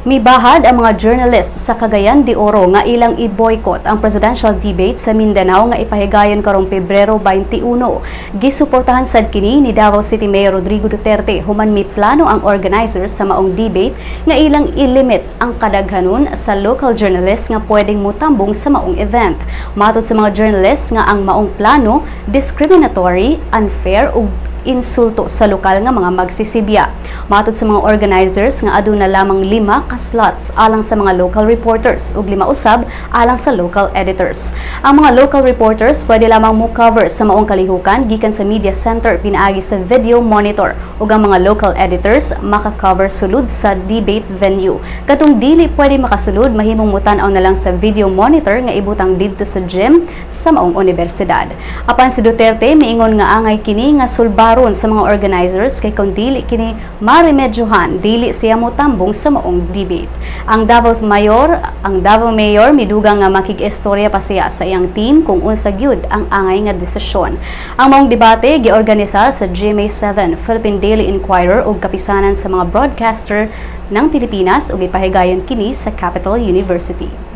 Mibahad ang mga journalists sa Cagayan de Oro nga ilang i-boycott ang presidential debate sa Mindanao nga ipahigayon karong Pebrero 21. Gisuportahan sad kini ni Davao City Mayor Rodrigo Duterte human miplano ang organizers sa maong debate nga ilang ilimit ang kadaghanon sa local journalists nga pwedeng mutambong sa maong event. Matod sa mga journalists nga ang maong plano discriminatory, unfair ug insulto sa lokal nga mga magsisibya. Matod sa mga organizers nga aduna lamang 5 ka slots alang sa mga local reporters ug 5 usab alang sa local editors. Ang mga local reporters pwede lamang mo cover sa maong kalihukan gikan sa media center pinaagi sa video monitor ug ang mga local editors maka-cover sulod sa debate venue. Katong dili pwede makasulod, mahimong mutan-aw na lang sa video monitor nga ibutang didto sa gym sa maong universidad. Apan si Duterte miingon nga angay kini nga sulbaron sa mga organizers kay kung dili kini maremedyohan, dili siya motambong sa maong debate. Ang Davao Mayor midugang nga makig-istorya pa siya sa iyang team kung unsa gyud ang angay nga desisyon. Ang maong debate giorganisar sa GMA7, Philippine Daily Inquirer ug Kapisanan sa mga Broadcaster ng Pilipinas ug ipahigayon kini sa Capital University.